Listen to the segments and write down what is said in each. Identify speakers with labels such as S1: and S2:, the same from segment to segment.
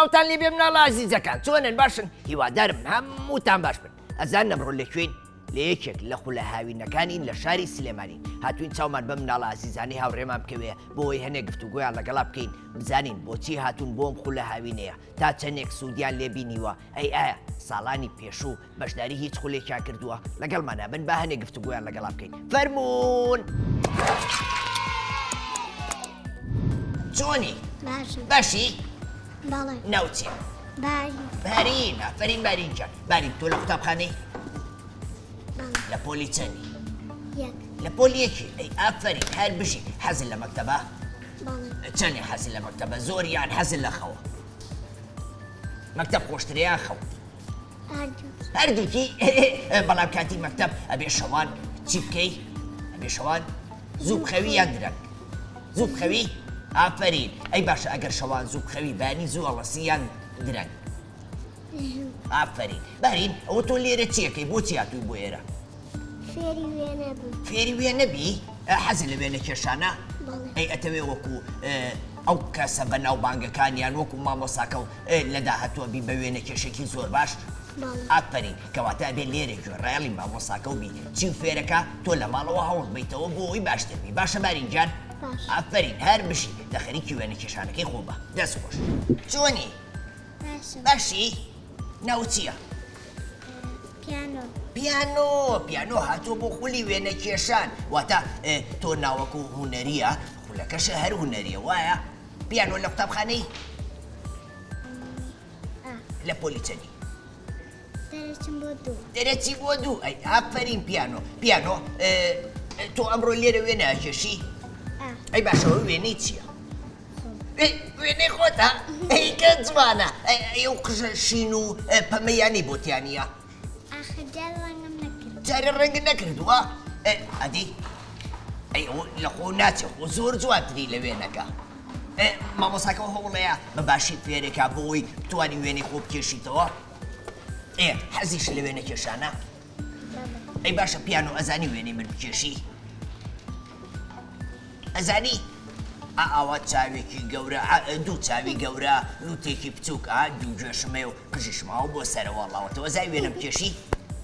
S1: سڵاوتان لێ بێ مناڵە ئازیزەکان چۆنن باشن هیوادارم هەمووتان باش بن ئەزان ئەمڕۆ لە کوێین لە یەکێک لە خولە هاوینەکانین لە شاری سلێمانی هاتوین چاومان بەم مناڵە ئازیزانەی هاوڕێمان بکەوێ بۆی هەنێک گفتوگۆیان لەگەڵا بکەین بزانین بۆچی هاتوون بۆم خولە هاوینەیە تا چەندێک سوودیان لێ بینیوە ئەی ئایا ساڵانی پێشوو بەشداری هیچ خولێکیان کردووە؟ لەگەڵمانا بن با هەنێ گفتوگۆیان لەگەڵا بکەین. فەرموون! چۆنی؟
S2: باشم.
S1: باشی؟
S2: بەڵێ.
S1: ناو چییە؟
S2: بارین.
S1: بارین، ئافەرین بارین گیان. بارین تۆ لە قوتابخانەی؟
S2: بەڵێ.
S1: لە پۆلی چەنی؟
S2: یەک.
S1: لە پۆلی یەکی؟ ئەی ئافەرین هەر بژی. حەزت لە مەکتەبە؟
S2: بەڵێ.
S1: چەنێ حەزت لە مەکتەبە؟ زۆر یان حەزت لە خەوە؟ مەکتەب خۆشترە یان خەو؟ هەردووکی بەڵام کاتی مەکتەب ئەبێ شەوان چی بکەی ئەبێ شەوان زوو بخەوی یان درەنگ زوو بخەوی ئافەرین ئەی باشە ئەگەر شەوان زوو بخەوی بانی زوو ئەڵەسی یان درەنگ ئافەرین بارین ئەوە تۆ لێرە چیەکەی بۆچی هاتووی بۆ ئێرە
S2: فێری وێنە بم
S1: فێری وێنە بی حەزت لە وێنە کێشانە؟ ئەی ئەتەوێ وەکو ئەو کەسە بە ناوبانگەکان یان وەکو مامۆساکە و لە داهاتووە بی بە وێنە کێشێکی زۆر باش؟ ئافەرین کەواتە ئەبێ لێرە گوێ ڕایەڵی مامۆساکە و بی چی فێرەکە تۆ لە ماڵەوە هەوڵ بیتەوە بۆ ئەوەی باشتر بی باشە بارین گیان؟ ئافەرین هەر بژی دە خەریکی وێنە کێشانەکەی خۆ بە دەست خۆش چۆنی؟ باشی؟ ناوت چییە؟
S2: پیانۆ.
S1: پیانۆ پیانۆ هاتووە بۆ خولی وێنەکێشان واتە تۆ ناوەکو هونەریە خولەکەشە هەر هونەریە وایە پیانۆ لە قوتابخانەی لە پۆلی چەنی
S2: دەرەچم بۆ دوو
S1: دەرەچی بۆ دوو ئەی ئافەرین پیانۆ پیانۆ تۆ ئەمڕۆ لێرە وێناکێشی ئەی باشەوە وێنەی چییە؟ وێنەی خۆتە؟ ئەی کە جوانە ئەی ئەو قژە شین و پەمەیانەی بۆ تیا نییە؟
S2: ئاخر جار ڕەنگم نەکرد.
S1: جارێ ڕەنگت نەکردووە؟ ئەدی ئەی ئەو لە خۆ ناچێ خۆ زۆر جوانتری لە وێنەکە. مامۆساکە هەوڵەیە بە باشی فێرێکا بۆ ئەوەی بتوانی وێنەی خۆ بکێشیتەوە. ئێ حەزیش لە وێنە کێشانە؟ ئەی باشە پیانۆ ئەزانی وێنەی من بکێشی؟ ئەزانی ئا ئاوا چاوێکی گەورە ئا دوو چاوی گەورە لوتێکی بچوک ئا دوو گوێشم هەیە و قژیشم ئاوا بۆ سەرەوە ڵاوەتەوە ئەزای وێنەم بکێشی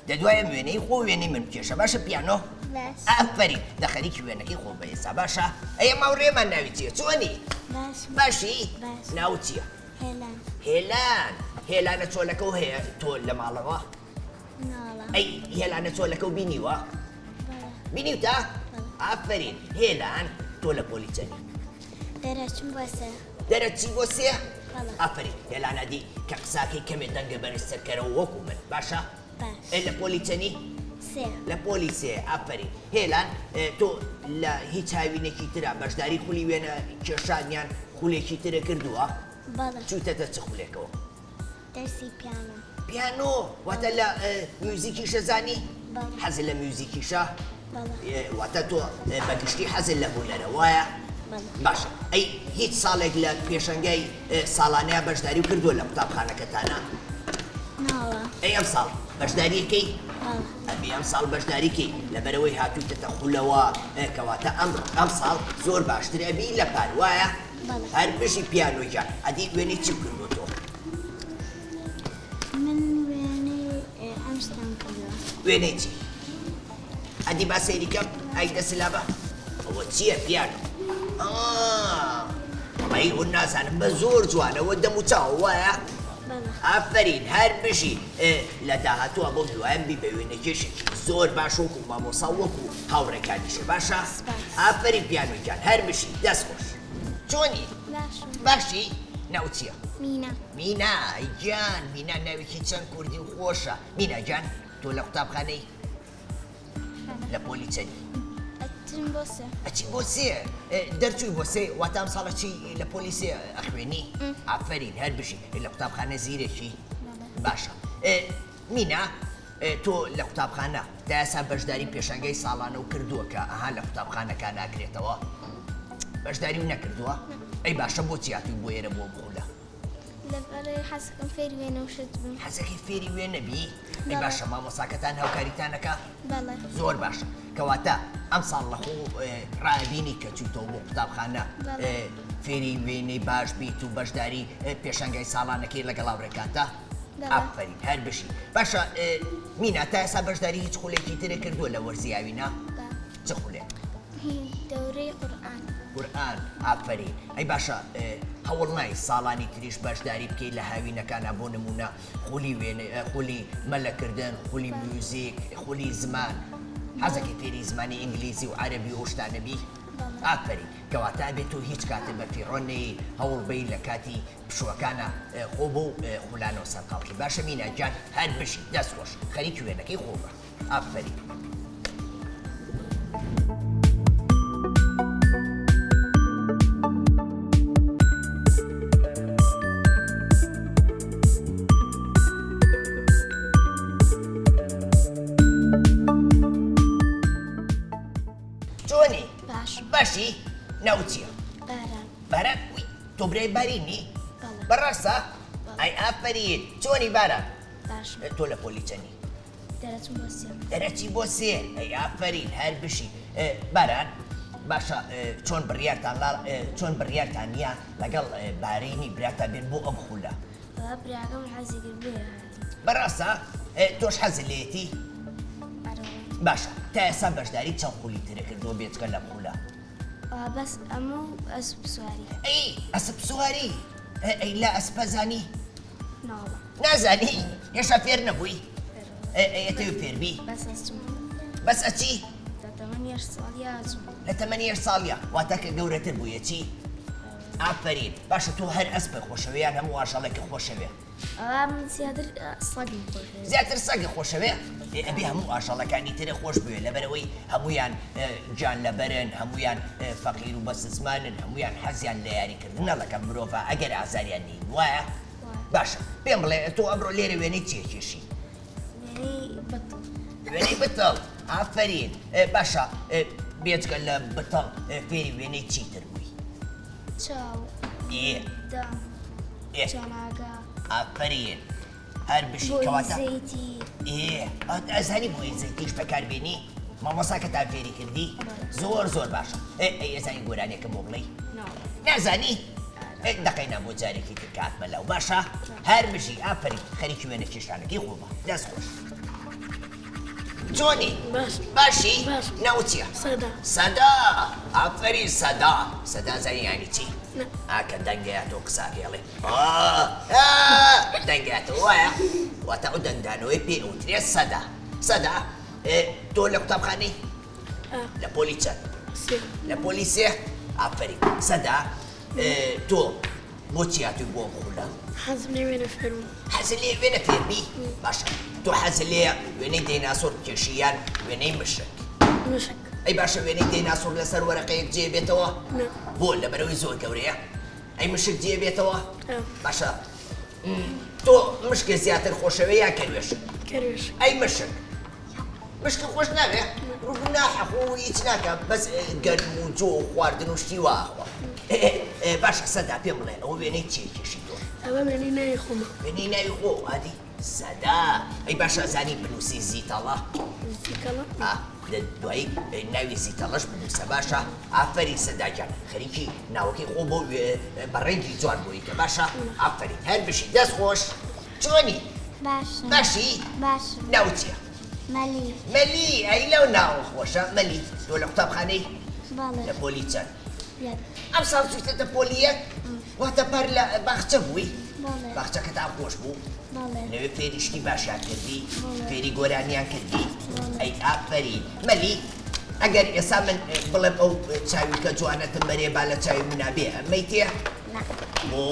S1: دە دوای ئەم وێنەی خۆ وێنەی من بکێشە باشە پیانۆ
S2: باش
S1: ئافەرین دە خەریکی وێنەکەی خۆ بە ئێستا باشە ئەی ئەم هاوڕێمان ناوی چییە چۆنی
S2: باش
S1: باشی
S2: باش
S1: ناوت چییە
S2: هێلان
S1: هێلان هێلانە چۆلەکە و هەیە تۆ لە ماڵەوە ئەی هێلانە چۆلەکە و بینیوە؟ بینیوتە؟ ئافەرین هێلان تۆ لە پۆلی چەنی؟
S2: دەرەچم بۆ سێ.
S1: دەرەچی بۆ سێ؟
S2: بەڵێ.
S1: ئافەرین هێلان ئەدی کە قساکەی کەمێ دەنگە بەرزتر کەرەوە وەکو من باشە؟
S2: باش.
S1: ئێ لە پۆلی چەنی؟
S2: سێ.
S1: لە پۆلی سێ ئافەرین. هێلان تۆ لە هیچ هاوینێکی ترا بەشداری خولی وێنە کێشان یان خولێکی ترە کردووە؟
S2: بەڵێ.
S1: چوویتەتە چ خولێکەوە؟
S2: دەرسی پیانۆ.
S1: پیانۆ واتە لە میوزیکیشە زانی؟
S2: بەڵێ.
S1: حەزت لە میوزیکیشە؟
S2: بەڵێ.
S1: واتە تۆ بە گشتی حەزت لە هونەرە وایە؟
S2: بەڵێ.
S1: باشە ئەی هیچ ساڵێک لە پێشەنگای ساڵانەیا بەشداریو کردووە لە قوتابخانەکەتانا؟
S2: ناوە.
S1: ئەی ئەمساڵ بەشداریەکەی؟
S2: بەڵێ.
S1: ئەبێ ئەمساڵ بەشداری کەی لەبەرئەوەی هاتوویتەتە خولەوە کەواتە ئەم ئەمساڵ زۆر باشتر ئەبی لە پار وایە؟
S2: بەڵێ.
S1: هەر بژی پیانۆ گیان. ئەدی وێنەی چیم کردووە تۆ؟
S2: من وێنەی ئەم شتەم کردووە.
S1: وێنەی چی؟ ئەدی با سەیری کەم ئای دەست لابە ئەوە چییە پیانۆ وەڵی ئەو نازانم بە زۆر جوانەوە دەم و چاوە وایە ئافرین هەر بژی لە داهاتووە بۆم هیوایم بی بە وێنەکێشێکی زۆر باش وەکو مامۆسا وەکو هاوڕێکانیشە باشە ئافرین پیانۆ گیان هەر بژی دەست خۆش چۆنی باشی ناو چییە
S2: مینا
S1: مینا گیان مینا ناوێکی چەند کوردی و خۆشە مینا گیان تۆ لە قوتابخانەی لە پۆلی چەنی؟
S2: ئەچم بۆ سێ.
S1: ئەچی بۆ سێ؟ دەرچووی بۆ سێ واتە ئەم ساڵە چی لە پۆلی سێ ئەخوێنی؟ ئافەرین هەر بژی. لە قوتابخانە زیرەکی؟ باشە. مینا تۆ لە قوتابخانە تا ئێستا بەشداری پێشانگای ساڵانە و کردووە کە ئەها لە قوتابخانەکان ئاکرێتەوە؟ بەشداری و نەکردووە؟ ئەی باشە بۆچی هاتووی بۆ ئێرە بۆ ئەم خولە؟
S2: لەبەرئەوەی حەزەکەم فێری وێنە و شت بم.
S1: حەزەکەی فێری وێنە بی؟ ئەی باشە مامۆساکەتان هاوکاریتان ئەکا؟
S2: بەڵێ.
S1: زۆر باشە کەواتە ئەمساڵ لە خۆ ڕائەبینی کە چوویتەوە بۆ قوتابخانە فێری وێنەی باش بیت و بەشداری پێشانگای ساڵانەکەی لەگەڵ هاوڕێکانتا؟ ئافەرین هەر بژی. باشە مینا تا ئێستا بەشداری هیچ خولێکی ترت کردووە لە وەرزی هاوینا؟ چ خولێک؟
S2: دەورەی قورئان.
S1: قورئان ئافەرین ئەی باشە هەوڵ نای ساڵانی تریش بەشداری بکەی لە هاوینەکانا بۆ نمونە خولی وێنە خولی مەلەکردن خولی میوزیک خولی زمان حەزەکەی فێری زمانی ئینگلیزی و عەرەبی و ئەو شتانە بی؟ ئافەرین کەواتە ئەبێ تۆ هیچ کاتێ بە فیڕۆ نەیەی هەوڵ بەی لە کاتی پشووەکانا خۆ بەو خولانەوە سەرقاڵ کەی باشە مینا گیان هەر بژی دەست خۆش خەریکی وێنەکەی خۆ بە. ئافەرین. چۆنی؟
S2: باشم.
S1: باشی؟ ناوت چییە؟
S2: باران.
S1: باران؟ وی تۆ برای بارینی؟
S2: بەڵێ.
S1: بەڕاستە؟
S2: بەڵێ.
S1: ئای ئافەرین. چۆنی باران؟
S2: باشم.
S1: تۆ لە پۆلی چەنی؟
S2: دەرەچم بۆ سێ.
S1: دەرەچی بۆ سێ ئەی ئافەرین هەر بژی باران باشە چۆن بڕیارتان لا چۆن بڕیارتان نییە لەگەڵ بارینی براتان بێن بۆ ئەم خولە؟
S2: وەڵا براکەم حەزی کرد بۆیە هاتین.
S1: بەڕاستە تۆش حەزت لێیەتی؟
S2: ئەرێ.
S1: باشە تا ئێستا بەشداری چەند خولی ترت کردووە بێجگە لەم خولە؟
S2: وەڵا بەس ئەمە و ئەسپ سواری.
S1: ئەی ئەسپ سواری ئەی لە ئەسپە زانی؟
S2: ناوەڵا.
S1: نازانی؟ هێشتا فێر نەبووی؟ ئەی ئەتەوێ فێر بی؟
S2: بەس ئەچم.
S1: بەس ئەچی؟
S2: لە تەمەنی هەشت ساڵیا ئەچم.
S1: لە تەمەنی هەشت ساڵیا واتە کە گەورەتر بووی ئەچی؟ ئافەرین باشە تۆ هەر ئەسپت خۆشەوێ یان هەموو ئاژەڵێکت خۆشەوێ؟
S2: ئەوا من زیاتر سەگم خۆشەوێ.
S1: زیاتر سەگت خۆشەوێ؟ ئێ ئەبێ هەموو ئاژەڵەکانی ترت خۆش بوێ لەبەرئەوەی هەموویان گیان لەبەرن هەموویان فەقیر و بەسزمانن هەموویان حەزیان لە یاریکردنە لەگەڵ مرۆڤا ئەگەر ئازاریان نەین وایە؟ باشە پێم بڵێ تۆ ئەمڕۆ لێرە وێنەی چی ئەکێشی؟
S2: وێنەی بتڵ.
S1: وێنەی بتڵ ئافەرین باشە بێجگە لە بتڵ فێری وێنەی چی تر بووی؟
S2: چاو.
S1: ئێ.
S2: دەم.
S1: ئێ.
S2: چەناگە.
S1: ئافەرین هەر بژی
S2: بۆی
S1: کەواتە
S2: زەیتی.
S1: ئێ ئەزانی بۆی زەیتیش بەکاربێنی؟ مامۆساکەتان فێری کردی؟ زۆر زۆر باشە ئێ ئەی ئەزانی گۆرانیەکەم بۆ بڵێی؟ نازانی؟ دەقەی نا بۆ جارێکی تر کە هاتمە لاو باشە هەر بژی ئافەرین خەریکی وێنە کێشانەکەی خۆ بە دەست خۆش چۆنی باشی ناوت چییە؟
S2: سەدا
S1: سەدا ئافەرین سەدا سەدا زانی یانی چی؟ ئاکە دەنگەیە تۆ قساکەی ئەڵێ دەنگاتەوە وایە واتە ئەو دەنگدانەوەی پێ ئەوترێت سەدا سەدا تۆ لە قوتابخانەی لە پۆلی چەند؟ لە پۆلی سێ؟ ئافەرین سەدا تۆ. بۆچی هاتووی بۆ ئەم خولە؟
S3: حەزم لێ وێنە فێر بووم.
S1: حەزت لێیە وێنە فێر بی؟ باشە تۆ حەزت لێیە وێنەی دەیناسۆر بکێشی یان وێنەی مشک؟
S3: مشک.
S1: ئەی باشە وێنەی دەیناسۆر لەسەر وەرەقەیەک جێ بێتەوە؟
S3: نا.
S1: بۆ؟ لەبەرئەوەی زۆر گەورەیە؟ ئەی مشک جێ بێتەوە؟
S3: ئا.
S1: باشە تۆ مشکێ زیاتر خۆشەوێ یان کەروێشک؟
S3: کەروێشک.
S1: ئەی مشک؟ مشکت خۆش ناوێ؟ گوناحە خۆ هیچ ناکا بەس گەرم و جۆ و خواردن و شتی وا ئەخوا. باشە سەدا پێم بڵێ ئەوە وێنەی چیە کێشی تۆ؟
S3: ئەوە وێنەی ناوی خۆمە.
S1: وێنەی ناوی خۆ ئادی سەدا. ئەی باشە ئەزانی بنووسی زیتەڵە؟
S3: زیتەڵە؟
S1: ئا دوایی ناوی زیتەڵەش بنووسە باشە؟ ئافەرین سەدا گیان خەریکی ناوەکەی خۆ بۆ بە ڕەنگی جوان بۆی کە باشە؟ ئافەرین هەر بژی دەست خۆش. چۆنی؟
S4: باشم.
S1: باشی؟
S4: باشم.
S1: ناوت چییە؟
S4: مەلی.
S1: مەلی ئەی لەو ناوە خۆشە مەلی تۆ لە قوتابخانەی؟
S4: بەڵێ.
S1: لە پۆلی چەند؟
S4: یەک.
S1: ئەمساڵ چوویتەتە پۆلی یەک؟ واتە پار لە باخچە بووی؟
S4: بەڵێ.
S1: باخچەکەتان خۆش بوو؟
S4: بەڵێ.
S1: لەوێ فێری شتی باشیان کردی؟
S4: بەڵێ.
S1: فێری گۆرانیان کردی؟
S4: بەڵێ.
S1: ئەی ئافەرین. مەلی ئەگەر ئێسا من بڵێم ئەو چاویلکە جوانەتم بەرێ با لە چاوی منا بێ ئەمەی تێ؟
S4: نا.
S1: بۆ؟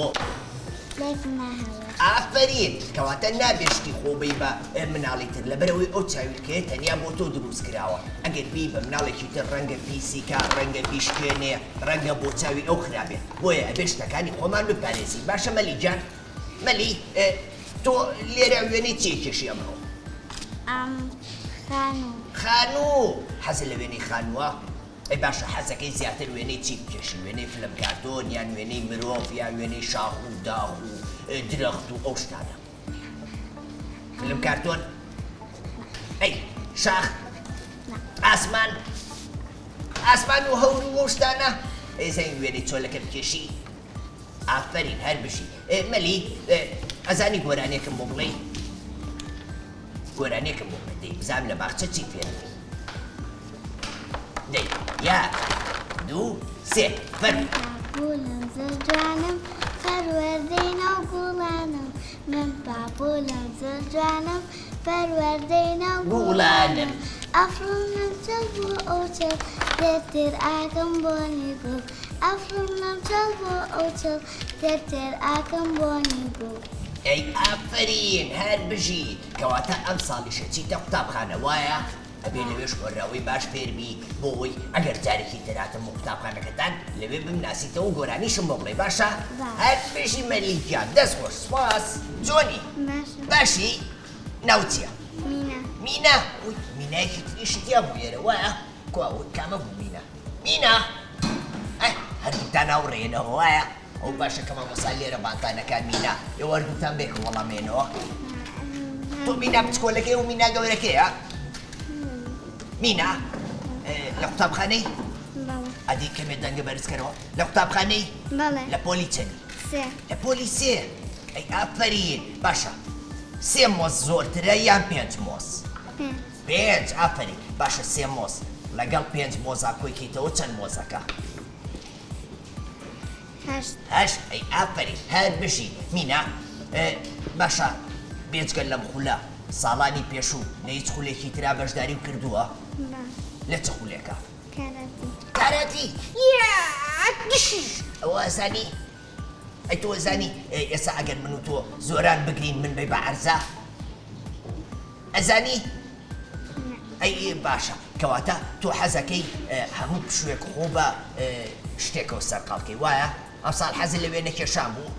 S4: دایکم ناهێڵێ.
S1: ئافەرین کەواتە نابێ شتی خۆ بەی بە مناڵی تر لەبەرئەوەی ئەو چاویلکەیە تەنیا بۆ تۆ دروست کراوە ئەگەر بی بە مناڵێکی تر ڕەنگە پیسی کا ڕەنگە بیشکێنێ ڕەنگە بۆ چاوی ئەو خرابێ بۆیە ئەبێ شتەکانی خۆمان بپارێزین باشە مەلی گیان مەلی تۆ لێرە وێنەی چی کێشی ئەمڕۆ؟
S4: ئەم خانوو.
S1: خانوو حەزت لە وێنەی خانووە؟ ئەی باشە حەزەکەی زیاتر وێنەی چی بکێشی وێنەی فلم کارتۆن یان وێنەی مرۆڤ یان وێنەی شاخ و داخ و درەخت و ئەو شتانە فلم کارتۆن ئەی شاخ ئاسمان ئاسمان و هەور و ئەو شتانە ئەی زین وێنەی چۆلەکە بکێشی ئافەرین هەر بژی مەلی ئەزانی گۆرانێکم بۆ بڵێی گۆرانیەکم بۆ بڵێ دەی بزانم لە باخچە چی فێر بووی دەی یەک دوو سێ فەرموو.
S4: بابولم زۆر جوانم پەروەردەی ناو گوڵانم من بابولم زۆر جوانم پەروەردەی ناو گوڵانم ئەفڕم لەم چەڵ بۆ ئەو چەڵ تێر تێر ئاکەم بۆنی گوڵ ئەفڕم لەم چەڵ بۆ ئەو چەڵ تێر تێر ئاکەم بۆنی گوڵ.
S1: ئەی ئافەرین هەر بژی کەواتە ئەمساڵیش ئەچیتە قوتابخانە وایە؟ ئەبێ لەوێش هۆنراوەی باش فێر بی بۆ ئەوەی ئەگەر جارێکی تر هاتم بۆ قوتابخانەکەتان لەوێ بمناسیتەوە و گۆرانیشم بۆ بڵێی باشە؟ هەر بژی مەلی گیان دەست خۆش سوپاس چۆنی؟
S4: باشم.
S1: باشی؟ ناوت چیە؟
S4: مینا.
S1: مینا ئوی مینایەکی تریشی تیا بوو ئێرە وایە؟ کوا ئەوە کامە بوو مینا؟ مینا ئەه هەردووکتان هاوڕێنەوە وایە؟ ئەو باشە کە مامۆستا لێرە بانتانەکە مینا ئێوە هەردووکتان بێکە وەڵام مێنەوە تۆ مینا بچکۆلەکەی و مینا گەورەکەیە مینا لە قوتابخانەی ئەدی کەمێ دەنگە بەرزکەرەوە لە قوتابخانەی لە پۆلی چەنی لە پۆلی سێ ئەی ئافەرین باشە سێ مۆز زۆرترە یان پێنج مۆز پێنج ئافەرین باشە سێ مۆز لەگەڵ پێنج مۆزا کۆیکەیتەوە چەند مۆزەکە
S4: هەشت.
S1: هەشت ئەی ئافەرین هەر بژی. مینا باشە بێجگە لەم خولە ساڵانی پێشوو لە هیچ خولێکی ترا بەشداریو کردووە؟
S4: نا.
S1: لە چ خولێکا؟
S4: کاراتی.
S1: کاراتی ئەوە ئەزانی؟ ئەی تۆ ئەزانی ئێستا ئەگەر من و تۆ زۆران بگرین من بەی بە عەرزە؟ ئەزانی؟ ئەی باشە کەواتە تۆ حەزەکەی هەموو پشوێک خۆ بە شتێکەوە سەرقاڵ کەی وایە؟ ئەمساڵ حەزت لە وێنە کێشان بوو؟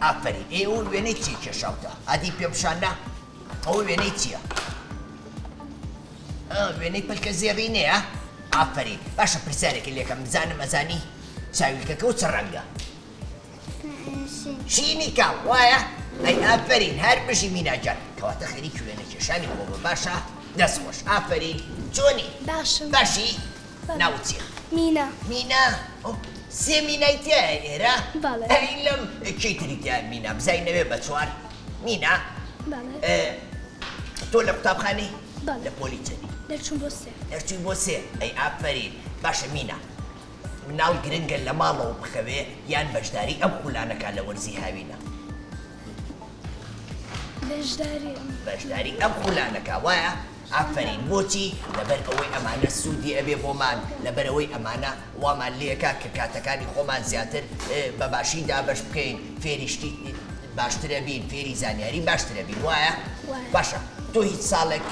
S1: ئافەرین ئێ ئەوە وێنەی چی کێشاوتە؟ ئادی پێم پیشان نا ئەوە وێنەی چییە؟ وێنەی پەلکە زێڕینەیە؟ ئافەرین باشە پرسیارێکی لێکەم بزانم ئەزانی چاویلکەکە و چ ڕەنگە؟ شینی کاڵ وایە؟ ئەی ئافەرین هەر بژی مینا گیان کەواتە خەریکی وێنە کێشانی خۆ بە باشە دەست خۆش ئافەرین چۆنی؟
S3: باشم.
S1: باشی؟
S3: بەڵێ.
S1: ناوت چییە؟
S3: مینا.
S1: مینا ئۆ سێ مینای تیایە ئێرە؟
S3: بەڵێ.
S1: ئەی لەم کێی تری تیایە مینا بزانین لەوێ بە چوار مینا
S3: بەڵێ.
S1: ئێ، تۆ لە قوتابخانەی؟
S3: بەڵێ.
S1: لە پۆلی چەنی؟
S3: دەرچووم بۆ سێ.
S1: دەرچووی بۆ سێ ئەی ئافەرین باشە مینا مناڵ گرنگە لە ماڵەوە بخەوێ یان بەشداری ئەم خولانە کا لە وەرزی هاوینە؟
S3: بەشداری
S1: بەشداری ئەم خولانە کا وایە؟ ئافەرین بۆچی؟ لەبەر ئەوەی ئەمانە سوودی ئەبێ بۆمان، لەبەر ئەوەی ئەمانە وامان لێکا کە کاتەکانی خۆمان زیاتر بە باشی دابەش بکەین، فێری شتی باشتر ئەبین، فێری زانیاری باشتر ئەبین، وایە؟
S3: وایە.
S1: باشە تۆ هیچ ساڵێک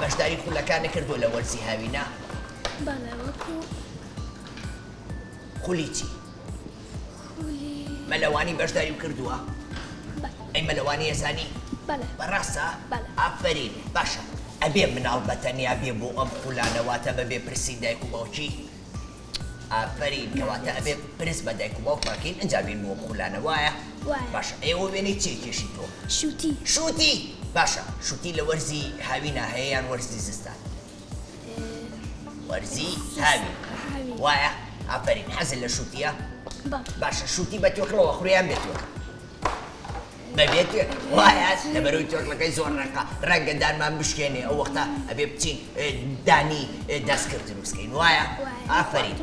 S1: بەشداری خولەکان نەکردووە لە وەرزی هاوینە؟
S3: بەڵێ وەکو.
S1: خولی چی؟
S3: خولی.
S1: مەلەوانی بەشداریو کردووە؟
S3: بەلێ.
S1: ئەی مەلەوانی ئەزانی؟
S3: بەلێ.
S1: بەڕاستە؟
S3: بەلێ.
S1: ئافەرین باشە ئەبێ مناڵ بەتەنیا بێ بۆ ئەم خولانە واتە بەبێ پرسی دایک و باوکی؟ ئافەرین کەواتە ئەبێ پرس بە دایک و باوکمان کەین ئینجا بێین بۆ ئەم خولانە وایە؟
S3: وایە.
S1: باشە ئێوە وێنەی چێ کێشی تۆ؟
S3: شوتی.
S1: شوتی باشە شوتی لە وەرزی هاوینا هەیە یان وەرزی زستان؟ وەرزی هاوین وایە؟ ئافەرین حەزت لە شوتیە؟ باشە شوتی بە توێکڵەوە خوری یان بێ توێکڵ؟ بەبێ توێکڵ وایە؟ لەبەرەوەی توێکڵەکەی زۆر ڕەقە ڕەنگە دانمان بشکێنێ ئەو وەختە ئەبێ بچین دانی دەستکرد دروستکەین وایە؟ ئافەرین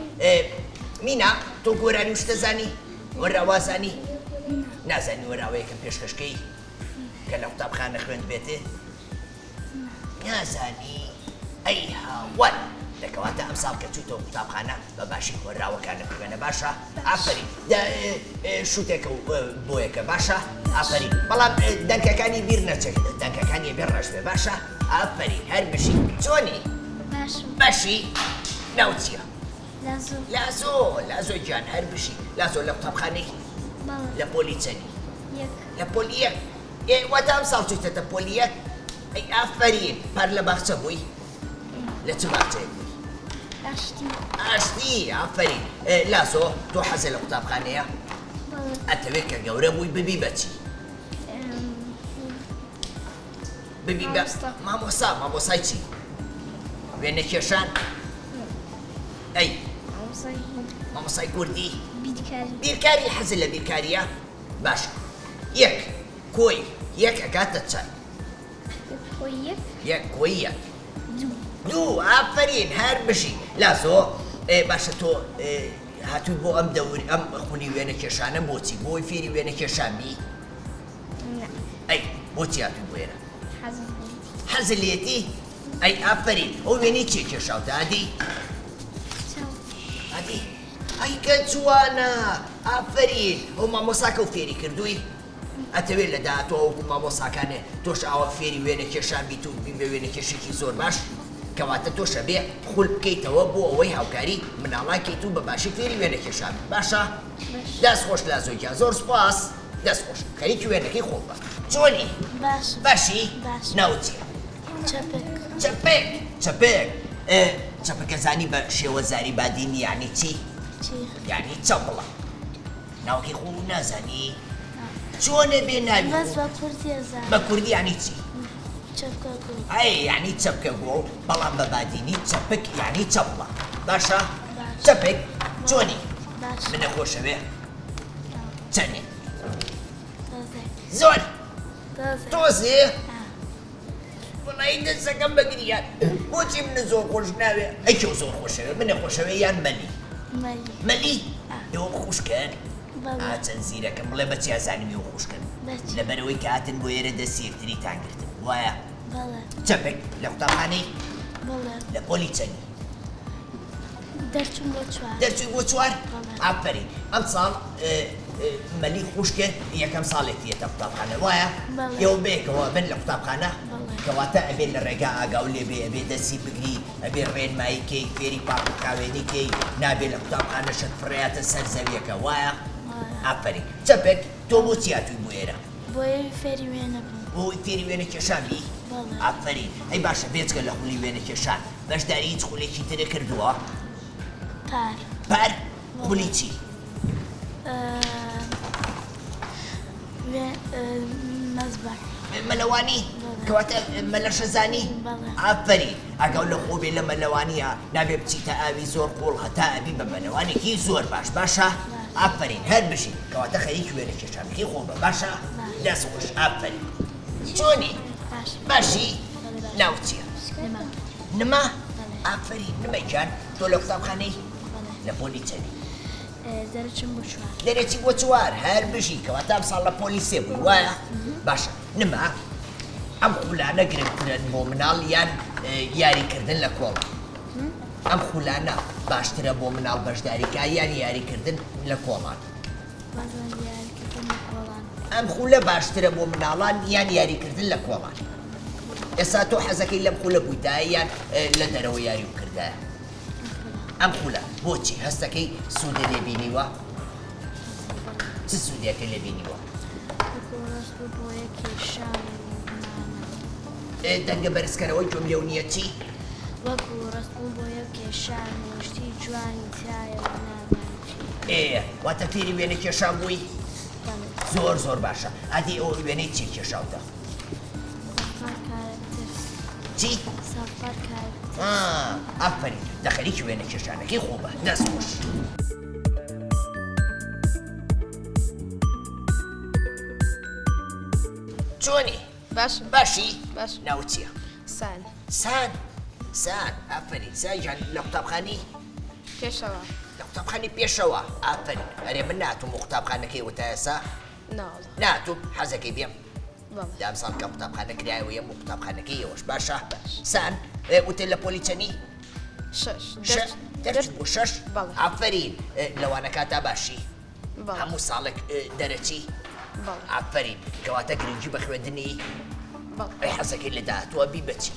S1: مینا تۆ گۆرانی و شتە زانی؟ وەراوا زانی؟ نازانی وەراوەیەکم پێشکەشکەی کە لە قوتابخانە خوێندبێتێ؟ نازانی ئەی هاوار دە کەواتە ئەمساڵ کە چوویتەوە قوتابخانە بە باشی هۆنراوەکانت بخوێنە باشە ئافەرین دە شوتێکە و بۆیەکە باشە ئافەرین بەڵام دەنکەکانی بیر نەچێت دەنکەکانی بێ ڕەش بێ باشە ئافەرین هەر بژی چۆنی
S4: باشم
S1: باشی ناو چییە
S4: لازۆ
S1: لازۆ لازۆ گیان هەر بژی لازۆ لە قوتابخانەی
S4: بەڵێ
S1: لە پۆلی چەنی
S4: یەک
S1: لە پۆلی یەک ئێ واتە ئەمساڵ چوویتەتە پۆلی یەک؟ ئەی ئافەرین پار لە باخچە بووی؟ لە چ باخچەیەک بووی؟
S4: ئاشتی.
S1: ئاشتی ئافەرین. لاسۆ تۆ حەزت لە قوتابخانەیە؟
S4: بەڵێ.
S1: ئەتەوێ کە گەورە بووی ببی بە چی؟ ببی بە
S2: مامۆستا.
S1: مامۆستا مامۆسای چی؟ وێنەکێشان؟ ئەی
S2: مامۆسای
S1: مامۆسای کوردی؟
S4: بیرکاری.
S1: بیرکاری حەزت لە بیرکارییە؟ باشە یەک کۆی یەک ئەکاتە چەند؟
S4: یەک کۆی یەک.
S1: یەک کۆی یەک.
S4: دوو.
S1: دوو ئافەرین هەر بژی. لازۆ ئێ باشە تۆ هاتووی بۆ ئەم دەور ئەم خولی وێنە کێشانە بۆچی؟ بۆی فێری وێنە کێشان بی؟
S4: نا.
S1: ئەی بۆچی هاتووی بۆ ئێرە؟
S4: حەزم لێیەتی.
S1: حەزت لێیەتی؟ ئەی ئافەرین ئەو وێنەی کێ کێشاوتە ئادی؟
S4: چاو.
S1: ئادی ئەی کە جوانە ئافەرین ئەو مامۆساکەو فێری کردووی ئەتەوێ لە داهاتوە وەکو مامۆساکانێ تۆش ئاوا فێری وێنە کێشان بیت و بی بە وێنە کێشێکی زۆر باش کەواتە تۆش ئەبێ خول بکەیتەوە بۆ ئەوەی هاوکاری مناڵان کەیت و بە باشی فێری وێنە کێشان بی باشە دەست خۆش لازۆ گیان زۆر سوپاس دەست خۆش خەریکی وێنەکەی خۆت بە چۆنی
S4: باشم
S1: باشی
S4: باشم
S1: ناوت چیە
S4: چەپک
S1: چەپک چەپک ئێ چەپکە زانی بە شێوەزاری بادینی یانی چی
S4: چی
S1: یانی چەپڵە ناوەکەی خۆ نازانی چۆنە بێ ناوی
S4: بەس بە کوردی ئەزانم
S1: بە کوردی یانی چی
S4: چەپکە گوڵ
S1: ئەی یانی چەپکە گوڵ بەڵام بە بادینی چەپک یانی چەپڵە باشە
S4: باشە.
S1: چەپک چۆنی
S4: باشە
S1: منە خۆشەوێ چەنێ
S4: تۆزێک
S1: زۆر
S4: تۆزێک
S1: تۆزێ
S4: ئا.
S1: وەڵایی دەستەکەم بە گریان بۆچی منە زۆر خۆش ناوێ ئەی کێو زۆر خۆشەوێ منە خۆشەوێ یان مەلی
S4: مەلی
S1: مەلی ئێوە خوشکن
S4: بەڵێ.
S1: ئا چەند زیرەکەم بڵێ بە چی ئەزانم ئێوە خوشکن
S4: بە چی؟
S1: لەبەرئەوەی کە هاتن بۆ ئێرە دەستی یەکتریتان گرتن وایە
S4: بەڵێ
S1: چەپک لە قوتابخانەی
S4: بەڵێ
S1: لە پۆلی چەنی
S4: دەرچووم بۆ چوار.
S1: دەرچووی بۆ چوار؟
S4: بەڵێ.
S1: ئافەرین. ئەمساڵ مەلی خوشکت یەکەم ساڵێتی یەتە قوتابخانە وایە؟
S4: بەڵێ.
S1: ئێوە بەیەکەوە ئەبن لە قوتابخانە؟
S4: بەڵێ.
S1: کەواتە ئەبێ لە ڕێگا ئاگاو لێ بێ، ئەبێ دەستی بگری، ئەبێ ڕێنمایی کەی، فێری پاک و خاوێنی کەی، نابێ لە قوتابخانە شت فڕێیاتە سەر زەویەکە وایە؟
S4: وایە.
S1: ئافەرین. چەپک، تۆ بۆچی هاتووی بۆ ئێرە؟
S4: بۆ ئەوی فێری وێنە بم.
S1: بۆ ئەوەی فێری وێنە کێشان بی؟
S4: بەڵێ.
S1: ئافەرین. ئەی باشە بێجگە لە خولی وێنە کێشان بەشداری هیچ خولێکی ترت کردووە؟
S4: پار.
S1: پار؟ خولی چی؟
S4: مەسبەح.
S1: مەلەوانی؟
S4: بەڵێ.
S1: کەواتە مەلەشەزانی؟
S4: بەڵێ.
S1: ئافەرین. ئاگاو لە خۆ بێ لە مەلەوانییە نابێ بچیتە ئاوی زۆر قووڵ هەتا ئەبی بە مەلەوانێکی زۆر باش باشە؟
S4: باشە.
S1: ئافەرین هەر بژی. کەواتە خەریکی وێنەکێشانەکەی خۆ بە باشە؟
S4: باشە.
S1: دەست خۆش ئافەرین. چۆنی؟
S4: باشم.
S1: باشی؟
S4: بەڵێ باشم.
S1: ناوت چییە؟
S4: نما.
S1: نما؟
S4: بەڵێ.
S1: ئافەرین نمە گیان تۆ لە قوتابخانەی؟
S4: بەڵێ.
S1: لە پۆلی چەنی؟
S4: دەرچم بۆ چوار.
S1: دەرەچی بۆ چوار هەر بژی کەواتە ئەمساڵ لە پۆلی سێ بووی وایە؟ باشە نما ئەم خولانە گرنگترن بۆ مناڵ یان یاریکردن لە کۆڵان؟ ئەم خولانە باشترە بۆ مناڵ بەشداری کا یان یاریکردن لە کۆڵان؟ ئەم خولە باشترە بۆ مناڵان یان یاریکردن لە کۆڵان؟ ئێستا تۆ حەزەکەی لەم خولە بوویتایە یان لە دەرەوە یاری بکردایە؟ ئەم خولە بۆچی هەستەکەی سوودە لێ بینیوە؟ چ سوودێکە لێ بینیوە؟ دەنگە بەرزکەرەوەی گوێم لێو نییە چی؟
S4: وەکو ڕەسم و بۆیە کێشان و شتی جوانی تیایە و نازانم چی.
S1: ئێ واتە فێری وێنە کێشان بووی؟
S4: بەڵێ.
S1: زۆر زۆر باشە ئەدی ئەوە وێنەی چی کێشاوتە؟
S4: سەفەر کارەکتەرس.
S1: چی؟
S4: سەفەر کارەکتەرس.
S1: ئا ئافەرین دە خەریکی وێنە کێشانەکەی خۆ بە دەست خۆش. چۆنی؟
S2: باشم.
S1: باشی؟
S2: باشم.
S1: ناوت چییە؟
S2: سان.
S1: سان سان ئافەرین سان گیان لە قوتابخانەی
S2: پێشەوا.
S1: لە قوتابخانەی پێشەوا ئافەرین ئەرێ من ناتوم بۆ قوتابخانەکەی وە تا ئێستا
S2: ناوەڵا.
S1: ناتوم حەزەکەی بێم
S2: بەڵێ.
S1: لە ئەمساڵ کە قوتابخانە کرایەوە یەم بۆ قوتابخانەکەی ئێوەش باشە سان وتت لە پۆلی چەنی؟
S2: شەش.
S1: دەرچوو بۆ شەش؟
S2: بەڵێ.
S1: ئافەرین لە وانەکاتا باشی؟
S2: بەڵێ.
S1: هەموو ساڵێک دەرەچی؟
S2: بەڵێ.
S1: ئافەرین کەواتە گرنگی بە خوێندنی؟
S2: بەڵێ.
S1: ئەی حەزەکەی لە داهاتووە بی بە چی؟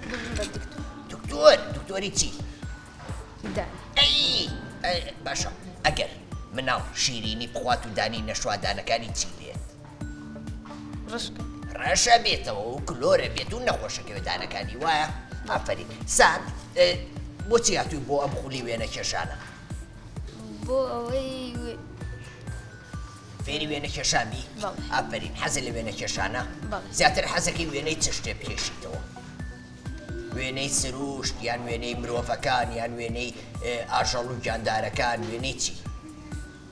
S2: ببم بە دکتۆر.
S1: دکتۆر؟ دکتۆری چی؟
S2: دان.
S1: ئەی باشە ئەگەر مناڵ شیرینی بخوات و دانی نەشوا دانەکانی چی لێت؟
S2: ڕشکە.
S1: ڕەشە بێتەوە و کلۆرە بێت و نەخۆشەکەوێ دانەکانی وایە؟ ئافەرین سان بۆچی هاتووی بۆ ئەم خولی وێنە کێشانە؟
S2: بۆ ئەوەی
S1: فێری وێنە کێشان بی؟
S2: بەڵێ.
S1: ئافەرین حەزت لە وێنە کێشانە؟
S2: بەڵێ.
S1: زیاتر حەزەکەی وێنەی چ شتێ بکێشیتەوە؟ وێنەی سروشت یان وێنەی مرۆڤەکان یان وێنەی ئاژەڵ و گیاندارەکان وێنەی چی؟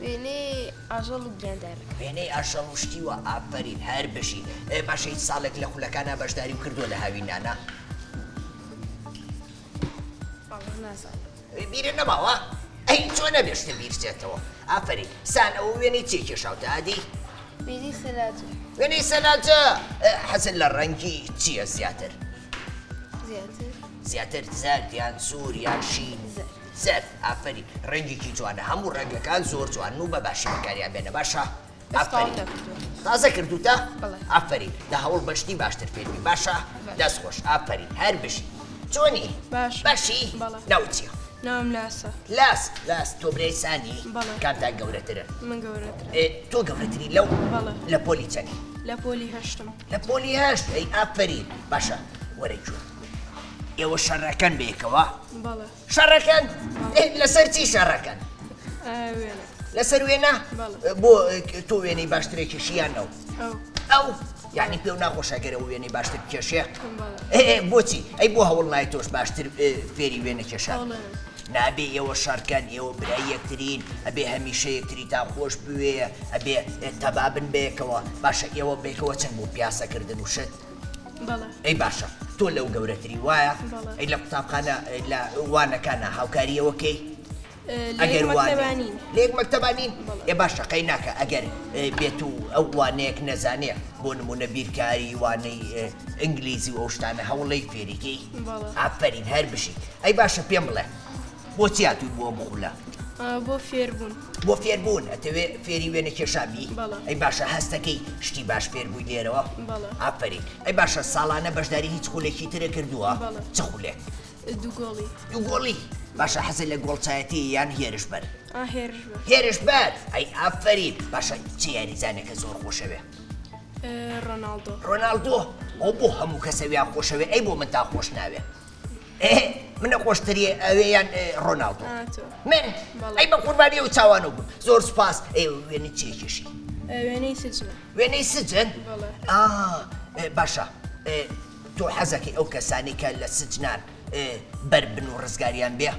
S2: وێنەی ئاژەڵ و گیاندارەکان.
S1: وێنەی ئاژەڵ و شتی وا ئافەرین هەر بژی. باشە هیچ ساڵێک لە خولەکانا بەشداریم کردووە لە هاوینانا؟
S2: وەڵا نازانم.
S1: بیرت نەماوە؟ ئەی چۆن ئەبێ شتت بیر بچێتەوە؟ ئافەرین. سان ئەوە وێنەی چی کێشاوتە ئادی؟
S2: وێنەی سەلاجە.
S1: وێنەی سەلاجە؟ حەزت لە ڕەنگی چییە زیاتر؟
S2: زیاتر؟
S1: زیاتر زەرد یان سوور یان شین؟
S2: زەرد.
S1: زەرد ئافەرین ڕەنگێکی جوانە هەموو ڕەنگەکان زۆر جوانن و بە باشی بەکاریان بێنە باشە؟ ئافەرین تازە کردوتە؟ ئافەرین دە هەوڵ بە شتی باشتر فێر بی باشە؟ دەست خۆش ئافەرین هەر بژی چۆنی؟
S2: باش
S1: باشی؟ ناوت چییە؟
S2: ناوم لاسە.
S1: لاس لاس تۆ برای سانی؟
S2: بەڵێ.
S1: کامتان گەورەترن؟
S2: من گەورەترم.
S1: تۆ گەورەتری لەو؟
S2: بەڵێ.
S1: لە پۆلی چەنی؟
S2: لە پۆلی هەشتم.
S1: لە پۆلی هەشت ئەی ئافەرین باشە وەرە گوێ ئێوە شەڕەکەن بەیەکەوە؟
S2: بەڵێ.
S1: شەڕەکەن؟ لەسەر چی شەڕەکەن؟
S2: وێنە.
S1: لەسەر وێنە؟
S2: بەڵێ.
S1: بۆ تۆ وێنەی باشترێ کێشی یان ئەو؟
S2: ئەو.
S1: ئەو؟ یعنی پێو ناخۆشە گەر ئەو وێنەی باشتر بکێشێ؟
S2: بەڵێ.
S1: بۆچی؟ ئەی بۆ هەوڵ نای تۆش باشتر فێری وێنە کێشان؟
S2: هەوڵێ.
S1: نابێ ئێوە شەڕکەن، ئێوە برای یەکترین، ئەبێ هەمیشە یەکتریتان خۆش بوێ، ئەبێ تەبابن بەیەکەوە. باشە ئێوە بەیەکەوە چەند بۆ پیاسەکردن و شت؟
S2: بەڵێ.
S1: ئەی باشە تۆ لەو گەورەتری وایە؟
S2: بەڵێ.
S1: ئەی لە قوتابخانە لە وانەکانا هاوکاری ئەوە کەی؟
S2: لە یەک مەکتەبا نین.
S1: لە یەک مەکتەبا نین؟
S2: بەڵێ.
S1: ئێ باشە قەی ناکا ئەگەر بێت و ئەو وانەیەک نەزانێ بۆ نموونە بیرکاری وانەی ئینگلیزی و ئەو شتانە هەوڵەی فێری کەی؟
S2: بەڵێ.
S1: ئافەرین هەر بژیت. ئەی باشە پێم بڵێ بۆچی هاتووی بۆ ئەم خولە؟
S2: بۆ فێربوون.
S1: بۆ فێربوون ئەتەوێ فێری وێنە کێشان بی؟
S2: بەڵێ.
S1: ئەی باشە هەستەکەی شتی باش فێر بووی لێرەوە؟
S2: بەڵێ.
S1: ئافەرین. ئەی باشە ساڵانە بەشداری هیچ خولێکی ترت کردووە؟
S2: بەڵێ.
S1: چ خولێک؟
S2: دووگۆڵی.
S1: دووگۆڵی. باشە حەزت لە گۆڵچایەتی یان هێرشبەر؟
S2: ئا هێرشبەر.
S1: هێرشبەر. ئەی ئافەرین. باشە چ یاریزانێکە زۆر خۆشەوێ؟
S2: ڕۆناڵدۆ.
S1: ڕۆناڵدۆ. ئەو بۆ هەموو کەس ئەویان خۆشەوێ ئەی بۆ منتان خۆش ناوێ؟ ئێ منە خۆشتری ئەوێ یان ڕۆناڵدۆ؟ من؟ ئەی بە قوربانی ئەو چاوانەو بم. زۆر سوپاس. ئەی وێنەی چی ئەکێشی؟
S2: وێنەی سجنە.
S1: وێنەی سجن؟
S2: بەڵێ.
S1: ئا باشە تۆ حەزەکەی ئەو کەسانەی کە لە سجنان بەر بن و ڕزگاریان بێ؟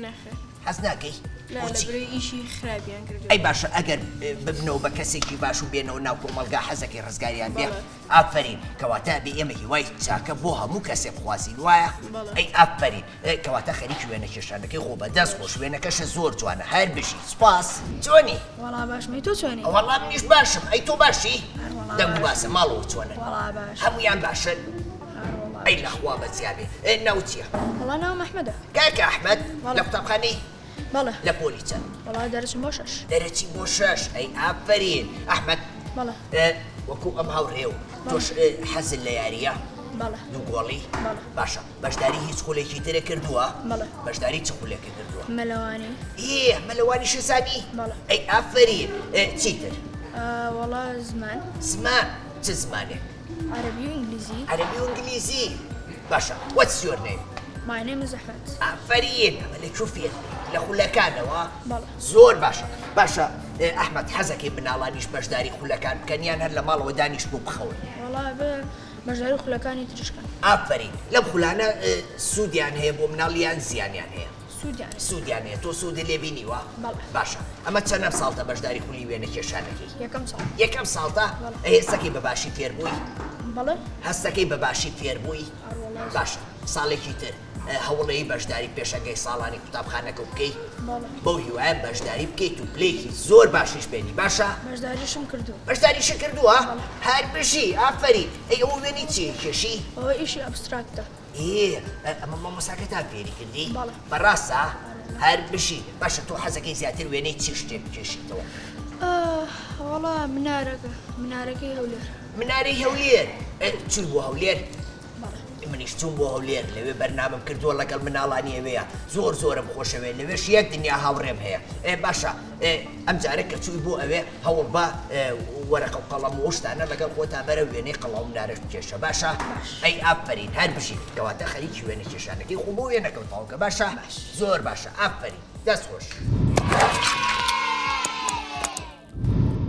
S2: نەخێر.
S1: حەز ناکەی؟
S2: نا
S1: بۆچی؟
S2: لەبرۆی ئیشی خراپیان کردووە.
S1: ئەی باشە ئەگەر ببنەوە بە کەسێکی باش و بێنەوە ناو کۆمەڵگا حەزەکەی ڕزگاریان بێ؟
S2: بەڵێ.
S1: ئافەرین کەواتە ئەبێ ئێمە هیوای چاکە بۆ هەموو کەسێ بخوازین وایە؟
S2: بەڵێ.
S1: ئەی ئافەرین کەواتە خەریکی وێنە کێشانەکەی خۆ بە دەست خۆش وێنەکەشت زۆر جوانە هەر بژی سوپاس چۆنی؟
S5: وەڵا باشم ئەی تۆ چۆنی؟
S1: وەڵا منیش باشم ئەی تۆ باشی؟
S5: هەر وەڵا
S1: دەنگ و
S5: باشم.
S1: باسە ماڵەوە چۆنن؟
S5: وەڵا باشم.
S1: هەموویان باشن؟
S5: هەر وەڵا.
S1: ئەی لە خوا بەزیا بێ. ناوت چییە؟
S2: وەڵا ناوم ئەحمەدە.
S1: کاکە ئەحمەد
S2: بەڵێ.
S1: لە قوتابخانەی؟
S2: بەڵێ.
S1: لە پۆلی چەند؟
S2: وەڵا دەرچم بۆ شەش.
S1: دەرەچی بۆ شەش. ئەی ئافەرین. ئەحمەد.
S2: بەڵێ.
S1: وەکو ئەم هاوڕێ و تۆش حەزت لە یارییە؟
S2: بەڵێ.
S1: دوو گۆڵی؟
S2: بەڵێ.
S1: باشە بەشداری هیچ خولێکی ترت کردووە؟
S2: بەڵێ.
S1: بەشداری چ خولێکت کردووە؟
S2: مەلەوانی.
S1: ئێ مەلەوانیشت زانی؟
S2: بەڵێ.
S1: ئەی ئافەرین. چیتر؟
S2: وەڵا زمان.
S1: زمان؟ چ زمانێک؟
S2: عەرەبی و ئینگلیزی.
S1: عەرەبی و ئینگلیزی. باشە What's your name؟
S2: My name is ئەحمەد.
S1: ئافەرین. ئەمە لە کوێ فێر بووی؟ لە خولەکانەوە؟
S2: بەڵێ.
S1: زۆر باشە. باشە ئەحمەد حەزەکەی مناڵانیش بەشداری خولەکان بکەن یان هەر لە ماڵەوە دانیشن و بخەون؟
S2: وەڵا بێ بەشداری خولەکانی تریش کەن.
S1: ئافەرین. لەم خولانە سوودیان هەیە بۆ مناڵ یان زیانیان هەیە؟
S2: سوودیان هەیە.
S1: سوودیان هەیە. تۆ سوودت لێ بینیوە؟
S2: بەڵێ.
S1: باشە ئەمە چەنەم ساڵتە بەشداری خولی وێنەکێشانەکەی؟
S2: یەکەم ساڵ.
S1: یەکەم ساڵتە؟
S2: بەڵێ.
S1: ئەی هەستەکەی بە باشی فێر بووی؟
S2: بەڵێ.
S1: هەستەکەی بە باشی فێر بووی؟
S2: ئەڕوەڵا.
S1: باشە ساڵێکی تر هەوڵێی بەشداری پێشەنگەی ساڵانی قوتابخانەکە بکەی؟
S2: بەڵێ.
S1: بەو هیوایە بەشداری بکەیت و پلەیەکی زۆر باشیش بێنی باشە؟
S2: بەشداریشم کردووە.
S1: بەشداریشت کردووە؟
S2: بەڵێ.
S1: هەر بژی ئافەرین. ئەی ئەوە وێنەی چییە کێشی؟
S2: ئەوە ئیشی abstract ە.
S1: ئێ ئەمە مامۆستاکەتان فێری کردی؟
S2: بەڵێ.
S1: بەڕاستە؟ هەر بژی. باشە تۆ حەزەکەی زیاتر وێنەی چ شتێک بکێشیتەوە؟
S2: وەڵا منارەکە، منارەکەی هەولێر.
S1: منارەی هەولێر؟ چووی بۆ هەولێر؟
S2: بەڵێ.
S1: منیش چووم بۆ هەولێر لەوێ بەرنامەم کردووە لەگەڵ مناڵانی ئەوێیە زۆر زۆرم خۆشەوێ لەوێش یەک دنیا هاوڕێم هەیە. ئێ باشە ئەم جارە کە چووی بۆ ئەوێ هەوڵ بە وەرەقە و قەڵەم و شتانە لەگەڵ خۆتا بەرە وێنەی قەڵا و منارەش بکێشە باشە؟ ئەی ئافەرین هەر بژی. کەواتە خەریکی وێنە کێشانەکەی خۆ بۆ وێنەکەم تەواوکە باشە؟ زۆر باشە ئافەرین دەست خۆش.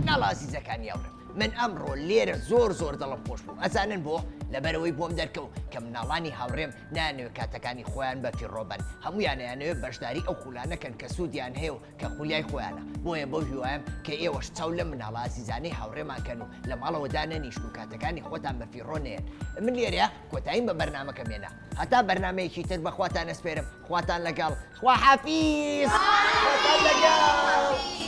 S1: مناڵە ئازیزەکانی هاوڕێم من ئەمڕۆ لێرە زۆر زۆر دڵم خۆش بوو ئەزانن بۆ؟ لەبەرئەوەی بۆم دەرکەوت کە مناڵانی هاوڕێم نایانەوێت کاتەکانی خۆیان بە فیڕۆ بەن هەموویان ئەیانەوێت بەشداری ئەو خولانە کەن کە سوودیان هەیە و کە خولیای خۆیانە بۆیە بەو هیوایەم کە ئێوەش چاو لەم مناڵە ئازیزانەی هاوڕێمان کەن و لە ماڵەوە دانەنیشن و کاتەکانی خۆتان بە فیڕۆ نەیەن من لێرەیا کۆتاییم بە بەرنامەکەم هێنا هەتا بەرنامەیەکی تر بە خواتان ئەسپێرم خواتان لەگەڵ خواحافیز خواتان لەگەڵ.